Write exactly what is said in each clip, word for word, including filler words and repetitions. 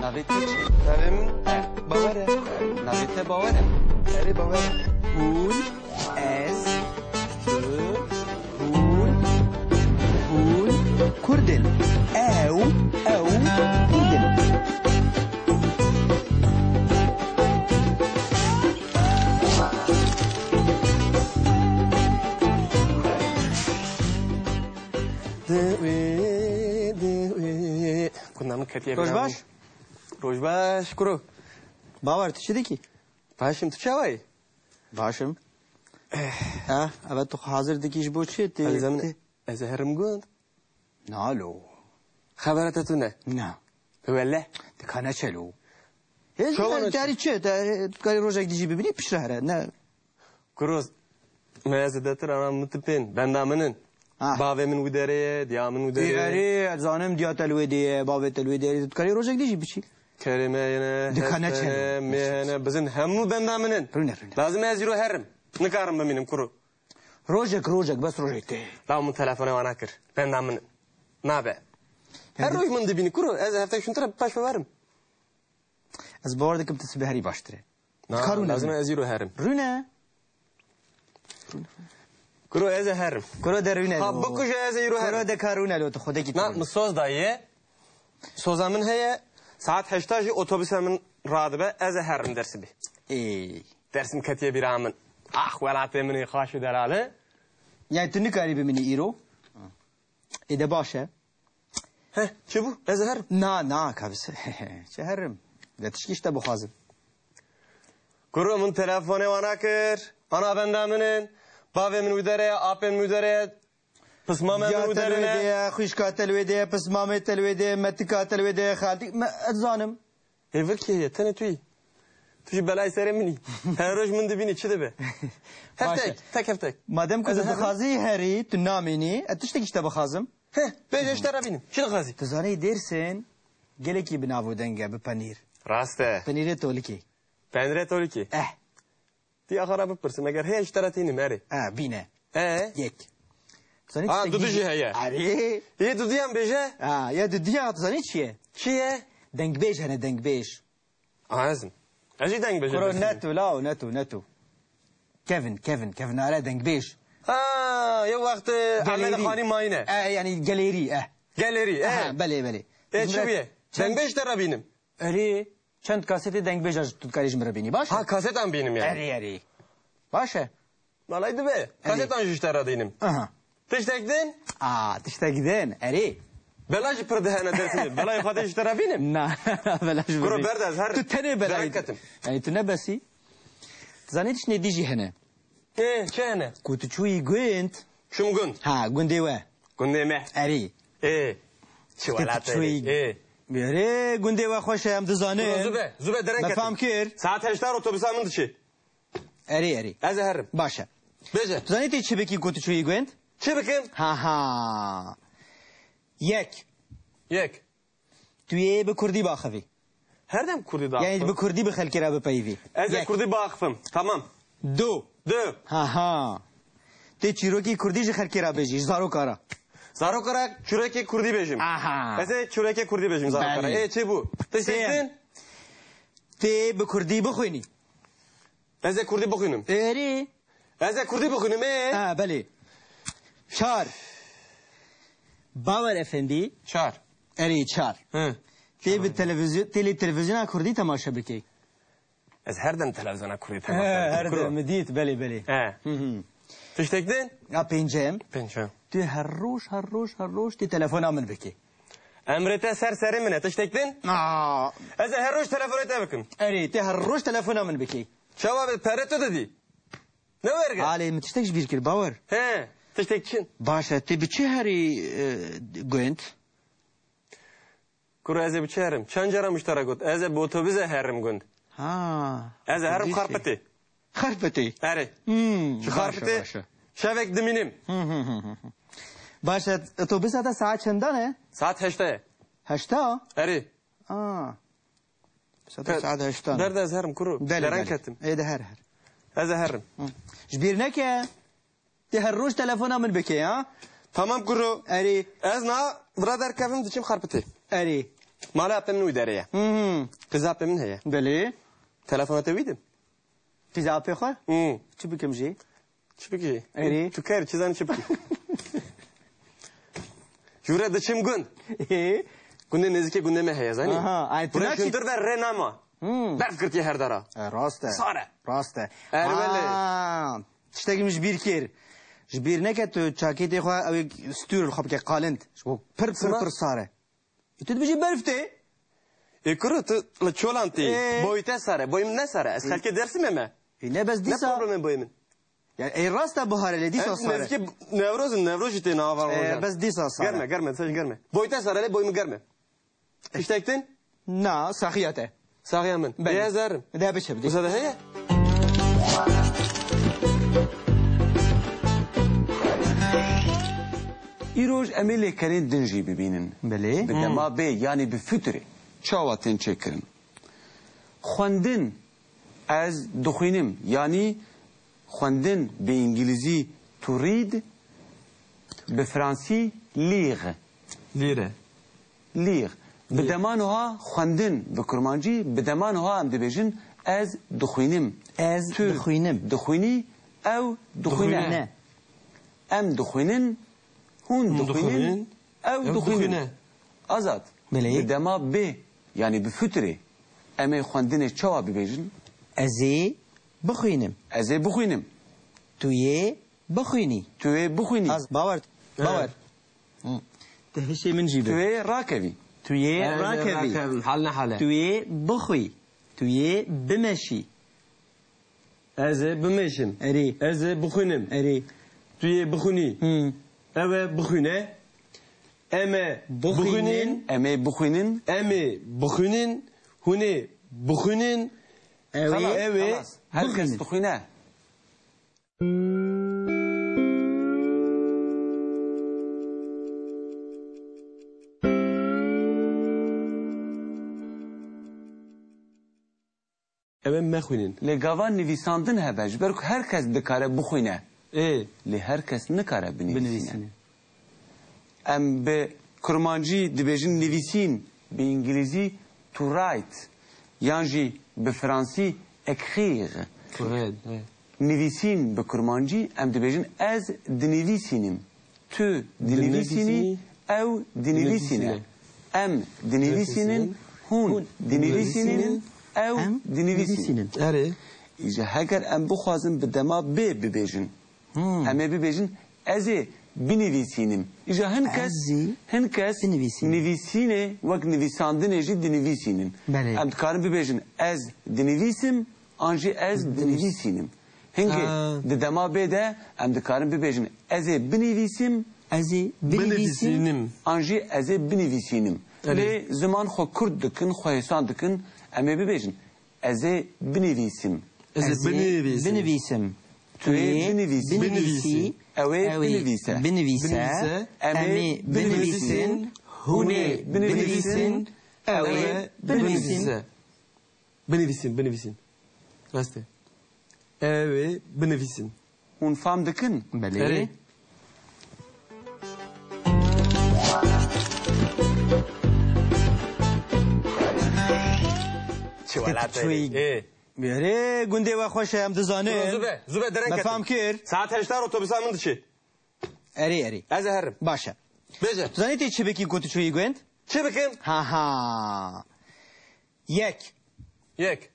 Navê te çi? Navê min Bawer e. Navê te Bawer e? Erê, Bawer e. Hûn, ez, tu, hûn, hûn Kurd in. Ew, ew Kurd in. Dewê, dewê. Kuna min ketiye. Roj baş. Roj baş, kuro. Bawer, tu çi dikî? Baş im, tu çawa yî? Baş im. Eh. Ha, eve tu hazir dikî ji bo çi? Tê, Elzem tê. Ez ê herim gund. Na lo. Xebera te tune? Na. Wele? Dikane çelo. Hê, Çawa ne? Carî çi? Te, tu karî rojek dî jî bibînî, piştre here. Ne. Kuro, me zêdetir ana min tu pên, benda min in. Ah. Bavê min wî derê ye, diya min wî derê ye. Ê, erê, ez zanim diya te li wê dê ye, bavê te li wê derê ye. Tu karî rojek dî jî biçî. Kerê me hene, Dikane hest çelo. Hene, me hene, bizin hemû benda min in. Rûne, rûne. Lazim e ez îro herim. Nikarim bimînim, kuro. Rojek, rojek, bes rojek tê. Law min telefonê wana kir. Benda min in. Nabe. Her Yani roj min dibînî, kuro. Ez heftek şûntir e, paş ve verim. Ez bawer dikim tu sibê herî baştir e. Na, Karûne lazim e rûne. Ez îro herim. Rûne. Kuro ez ê herim. Kuro de rûne Ha, lo. Bikuje ez ê îro herim. Kuro de karûne lo, tu xwedekî Na, tu rûne. Min soz daye. Soza min heye. Saet heşta jî otobüsa min radibe. Ez ê herim Dersimê. Ê. Dersim ketiye bîra min. Ah, welatê min ê xaş û delal e. Yani tu nikarî bimînî îro? Ê de baş e. Heh, çi bû? Ez herim. Na, na, kabis. Çi herim? De tişkî işte bixwazim. Kuro min telefonê wana kir. Ana benda min in. Bavê min wî derê ye, apê min wî derê ye. Pismamê min wî derê ne. Ya te li wê de ye, xwişka te li wê de ye, pismamê te li wê de ye, metika te li wê de ye, xaltî. Me, ez zanim. Hêvir kê ye? Tenê tu yî. Tu jî belayê serê min î. Her roj min dibînî, çi dibe? Baş e. Heftek, tek heftek. Madem ku Ez tu herim. Dixwazî herî, tu namînî, ez tiştekî ji te bixwazim. Heh, bêje ji te re bînim. Çi dixwazî? Tu zanî Dêrsim gelekî bi nav û deng e, bi penîr. Rast e. Penîrê tolikê. Penîrê tolikê. Eh. Diya xwe re bipirsim, eger heye ji te re tînim, erê. Ha, bîne. E? Yek. Zanî Ha, tiştek dudu dî- jî heye. Erê. Yê dudiyan bêje? Ha, ya dudiya tu zanî çi ye? Çi ye? Dengbêj hene, dengbêj. Ha, ez im. Ez jî dengbêj Kuro, ne tu, law, ne tu, ne tu. Kevin, Kevin, Kevin Are dengbêj. Ha, yew wext, e, Gelêrî. Ehmed Xanî mayîne. E, yani gelêrî, e. Gelêrî, e. Aha, belê, belê. E, çi bûye? Çend- Dengbêj te re bînim. Erê, çend kasetê dengbêja ji tu dikarî ji min re bînî, baş e? Ha, kasetan bînim yani. Erê, erê. Baş e. Malay dibe. Erê. Kasetan jî ji te re dînim. Aha. Tiştek din? Aa, tiştek din, erê. Bela jî pir dihene Dêrsimê. Belayê xwe tê ji te re bînim. Na, bela ji Kuro min. Berde ez her Tu tenê belayî. Derek ketim. Yani tu nebesî. Tu zanî tiştê dî jî hene. Ê, çi hene? Ku tu çûyî gund. Çûm gund. Ha, gundê we. Gundê me. Erê. Ê, çi welat erê. Ê. Erê, gundê we xweş e, em dizanin. Zû be, zû be, dereng ketim. Me fam kir. Saet heşta otobüsa min diçe. Erê, erê. Ez ê herim. Baş e. Bêje. Tu zanî tê çi bikî ku tu çûyî gund? Çi bikim? Ha, ha. Yek. Yek. Tu yê bi kurdî baxivî. Her dem kurdî daxivim. Yani bi kurdî bi xelkê re bipeyivî. Ez ê Yek. Kurdî baxivim. Tamam. Du. Du. Ha ha. Tê çîrokî kurdî ji xelkê re bêjî, ji zaroka re. Zaroka re çîrokê kurdî bêjim. Aha. Ez ê çîrokê kurdî bêjim zaroka re. Belê. Ê, çi bû? Tê Sê. Sêzdin? Tê bi kurdî bixwînî. Ez ê kurdî bixwînim. Erê. Ez ê kurdî bixwînim, ê? Ha, belê. Çar. Bawer Efendî. Çar. Erê, çar. Hı. Tê bi televizyon, tê lê televizyona kurdî temaşe bikey. Ez her dem televizyona kurdî temaşe bikim. He, her dem, min dît, belê, belê. He. Hı hı. Tiştek din? Ya pêncem. Pêncem. Tu her roj, her roj, her roj tê telefona min bikey. Emrê te ser serê min e, tiştek din? Aa. Ez ê her roj telefonê te bikim. Erê, tê her roj telefona min bikey. Çawa bi pere tu didî? Ne werge? Alê, min tiştek ji bîr kir, bawer. He, tiştek çin. Baş e, tê bi çi herî, e, gund? Kuro, ez ê bi çi herim? Çend cara min ji te re got? Ez ê bi otobusê herim gund. Ha. Ez ê herim Xarpitê. Xarpitê? Erê. Hmm, Ji baş e, Xarpitê baş e. Şevek dimînim. Hı, hı, hı, hı. Baş e, otobusa te saet çendan e? Saet heşta ye. Heşta? Erê. Aa. Saet, saet heştan. Berde ez herim, kuro. Belê, Deren belê. Ketim. Ê de her, her. Ez ê herim. Hı. Ji bîr neke. Tê her roj telefona min bike, ha? Tamam, kuro. Erê. Ez na vira derkevim, diçim Xarpitê. Erê. Mala apê min wî derê ye. Hmm. Qîza apê min heye. Belê. Telefona te wî dim. Qîza apê xwe? Hmm. Çi bikim jî? Çi bikî? Erê. Tu ker, çi zanî çi bikî? Jûre diçim gund. Ê? Gundê nêzîkê gundê me heye, zanî? Aha, ay, tu Gundê naçî- şuntir ve rê nama. Hmm. Berf girtiye her dara. E, rast e. Sar e. Rast e. Erê belê. Ha, tiştekî min ji bîr kir. Ji bîr neke tu çakêtê xwe ew ê stûr li xwe bike qalind. Ji bo pir, pir, Çima? pir sar e. E, tu dibêjî berf tê. Ê kuro, tu li çolan tê. Ê. Boyî te sar e, boyî min ne sar e. Ez Ê. xelkê Dêrsimê me. Ê, ne bes Ne dîsa. problemê boyî min? Ya, ê, rast e, bihar e, lê dîsa Em sar e. Nêzîkê Newroz in, Newroz jî tê nava Ê, rojan. bes dîsa sar e. Germe, germe, sen germe. Boyî te sar e, lê boyî min germe. Tiştek din? Na, saxiya te. Saxiya min. Belê. Ê, ez herim. De biçe bidî. Wisa de heye? Îroj em ê lêkerên din jî bibînin. Belê. Bi dema bê, yanî bi fitirê. Çawa tên çêkirin? Xwendin, ez dixwînim, yanî xwendin bi îngilîzî to read, bi fransî lire. Lire. Lire. Bi Lire. dema niha xwendin bi kurmancî, bi dema niha em dibêjin ez dixwînim. Ez Tu dixwînim. dixwînî, ew dixwîne. Dixwîne. Em dixwînin, hûn Hûn dixwînin, dixwînin, ew ew dixwînin. dixwîne. Azad. Belê. Bi dema bê, yanî bi fitirê, em ê xwendinê çawa bibêjin? Ez ê bixwînim. Ez ê bixwînim. Tu yê bixwînî. Tu yê bixwînî. Az, bawer, Evet. bawer. Hı. Te hişê min jî Tu bi. yê rakevî. Tu yê Ez ê rakevî. rakevim, hal ne hal e. Tu yê bixwî. Tu yê bimeşî. Ez ê bimeşim. Erê. Ez ê bixwînim. Erê. Tu yê bixwînî. Hı. Ew ê bixwîne. Em ê Bixwînin. bixwînin. Em ê bixwînin. Em ê bixwînin. Hûn ê bixwînin. Ew ê Xelas, Ew ê xelas. Her kes bixwînin. dixwîne. Ew ê mexwînin. Lê gava nivîsandin hebe, ji ber ku her kes dikare bixwîne. Ê. Lê her kes nikare binivîsîne. Binivîsîne. Em bi kurmancî dibêjin nivîsîn, bi îngilîzî to write, yan jî bi fransî écrire. To read, evet. Nivîsîn bi kurmancî em dibêjin ez dinivîsînim. Tu dinivîsînî, Dinivîsînî. ew dinivîsîne. Dinivîsîne. Em dinivîsînin, Dinivîsînin. hûn Hûn dinivîsînin, dinivîsînin. ew Em dinivîsînin. dinivîsînin. Erê. Îja heger em bixwazin bi dema bê bibêjin, Hmm. em ê bibêjin ez ê binivîsînim. Îja hin kes, Ez ê hin kes binivîsînim. nivîsînê wek nivîsandinê jî dinivîsînin. Belê. Em dikarin bibêjin ez dinivîsim, an jî ez dinivîsînim. Hinke Ha. di dema bê de em dikarin bibêjin ez ê binivîsim, Ez ê binivîsim. Binivîsînim. an jî ez ê binivîsînim. Erê. Lê ziman xwe kurt dikin, xwe hêsan dikin, em ê bibêjin ez ê binivîsim. Ez ê Ez ê binivîsim. binivîsim. Tu yê Tu yê binivîsî. binivîsî. Ew ê Ew ê binivîse. binivîse. Binivîse. Em ê Em ê binivîsin. binivîsin. Hûn ê Hûn ê binivîsin. binivîsin. Ew Ew ê ê binivîsin. binivîse. Binivîsin, binivîsin. Rast e. Ew ê binivîsin. Hûn fam dikin? Belê. Erê. Çi welatê Çi Ê. Erê, gundê we xweş e, em dizanin. Zû be, zû be, dereng Me ketin. fam kir. Saet heşt otobûsa min diçe. Erê, erê. Ez ê herim. Baş e. Bêje. Tu zanî tê çi bikî ku tu çûyî gund? Çi bikim? Ha ha. Yek. Yek.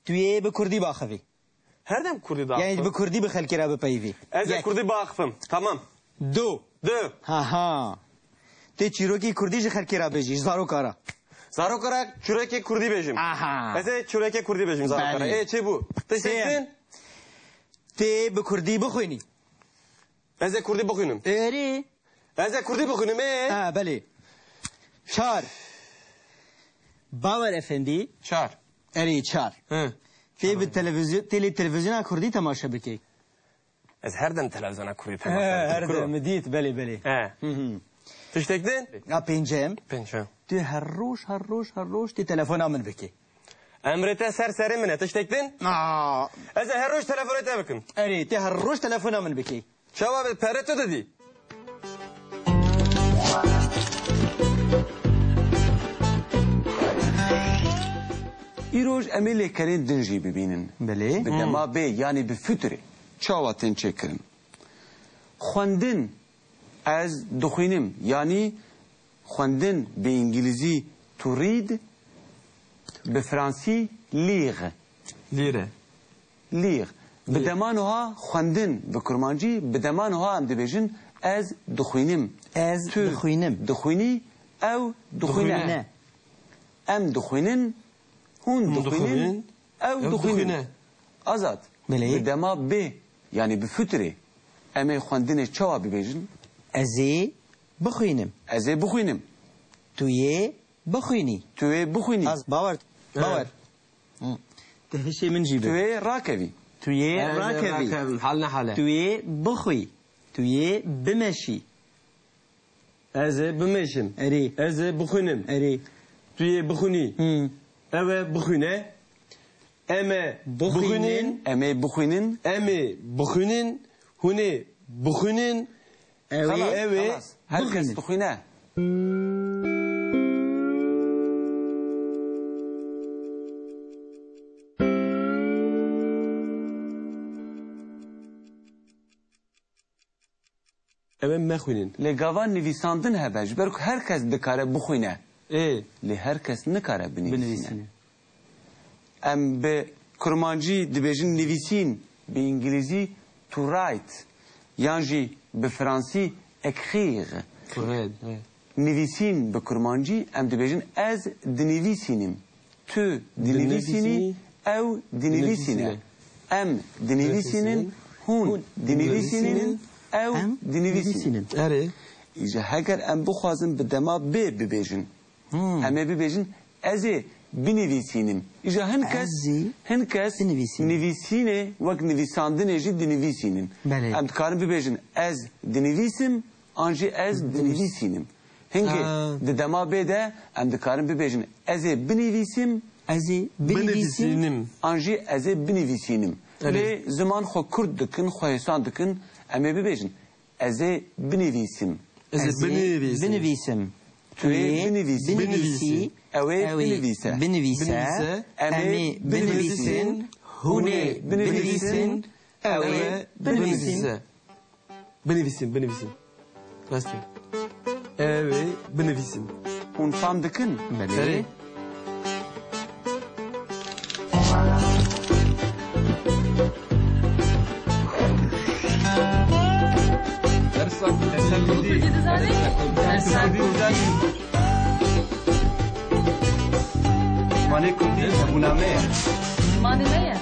Tu yê bi kurdî baxivî. Her dem kurdî daxivim. Yani bi kurdî bi xelkê re bipeyivî. Ez ê Yek. kurdî baxivim. Tamam. Du. Du. Ha ha. Tê çîrokê kurdî ji xelkê re bêjî, ji zaroka re. Zaroka re çîrokê kurdî bêjim. Aha. Ez ê çîrokê kurdî bêjim zaroka re. Belê. Ê çi bû? Tiştek Sêyem. din? Tê bi kurdî bixwînî. Ez ê kurdî bixwînim. Erê. Ez ê kurdî bixwînim, ê? Ha, belê. Çar. Bawer Efendî. Çar. Erê, çar. Hı. Tê bi televizyon, tê lê televizyona kurdî temaşe bikey. Ez her dem televizyona kurdî He, temaşe dikim, her kuro. dem, min dît, belê, belê. He. Hı hı. Tiştek din? Ya pêncem. Pêncem. Tu her roj, her roj, her roj tê telefona min bikey. Emrê te ser serê min e, tiştek din? Aa. Ez ê her roj telefonê te bikim. Erê, tê her roj telefona min bikey. Çawa be, pere tu didî? Îroj em ê lêkerên din jî bibînin. Belê. Bi dema bê, yanî bi futurê. Çawa tên çêkirin? Xwendin, ez dixwînim, yanî xwendin bi îngilîzî to read, bi fransî lire. Lire. Lire. Bi dema niha xwendin bi kurmancî, bi dema niha em dibêjin ez dixwînim. Ez Tu dixwînim. dixwînî, ew dixwîne. Dixwîne. Em dixwînin, hûn Hûn dixwînin, dixwînin, ew ew dixwînin. dixwîne. Azad. Belê. Bi dema bê, yanî bi futurê, em ê xwendinê çawa bibêjin? Ez ê bixwînim. Ez ê bixwînim. Tu yê bixwînî. Tu yê bixwînî. Az, bawer, Evet. bawer. Hı. Te hişê min jî Tu bi. yê rakevî. Tu yê Ez ê rakevî. rakevim, hal ne hale. Tu yê bixwî. Tu yê bimeşî. Ez ê bimeşim. Erê. Ez ê bixwînim. Erê. Tu yê bixwînî. Hı. Ew ê bixwîne. Em ê Bixwînin. bixwînin. Em ê bixwînin. Em ê bixwînin. Hûn ê bixwînin. Ew ê Xelas, Ew ê xelas. Her kes bixwînin. dixwîne. Ew ê mexwînin. Lê gava nivîsandin hebe, ji ber ku her kes dikare bixwîne. Ê. Lê her kes nikare binivîsîne. Binivîsîne. Em bi kurmancî dibêjin nivîsîn, bi îngilîzî to write, yan jî bi fransî écrire. To read, evet. Nivîsîn bi kurmancî em dibêjin ez dinivîsînim. Tu dinivîsînî, Dinivîsînî. ew dinivîsîne. Dinivîsîne. Em dinivîsînin, Dinivîsînin. hûn dinivîsînin, Dinivîsînin. ew Em dinivîsînin. dinivîsînin. Erê. Îja heger em bixwazin bi dema bê bibêjin, Hmm. em ê bibêjin ez ê binivîsînim. Îja hin kes, Ez ê hin kes binivîsînim. nivîsînê wek nivîsandinê jî dinivîsînin. Belê. Em dikarin bibêjin ez dinivîsim, an jî ez dinivîsînim. Hingê Ha. di dema bê de em dikarin bibêjin ez ê binivîsim, Ez ê binivîsim. Binivîsînim. an jî ez ê binivîsînim. Erê. Lê ziman xwe kurt dikin, xwe hêsan dikin, em ê bibêjin ez ê binivîsim. Ez ê Ez ê binivîsim. binivîsim. Tu ê Tu ê binivîsî. binivîsî. Ew ê Ew ê binivîse. binivîse. Binivîse. Em ê Em ê binivîsin. binivîsin. Hûn ê Hûn ê binivîsin. binivîsin. Ew ê Ew ê binivîsin. binivîse. Binivîsin, binivîsin. Rast e. Ew ê binivîsin. Hûn fam dikin? Belê. Erê. Dersa, dersa kurdî. Dersa kurdî. Zimanê kurdî hebûna me ye. Zimanê me ye.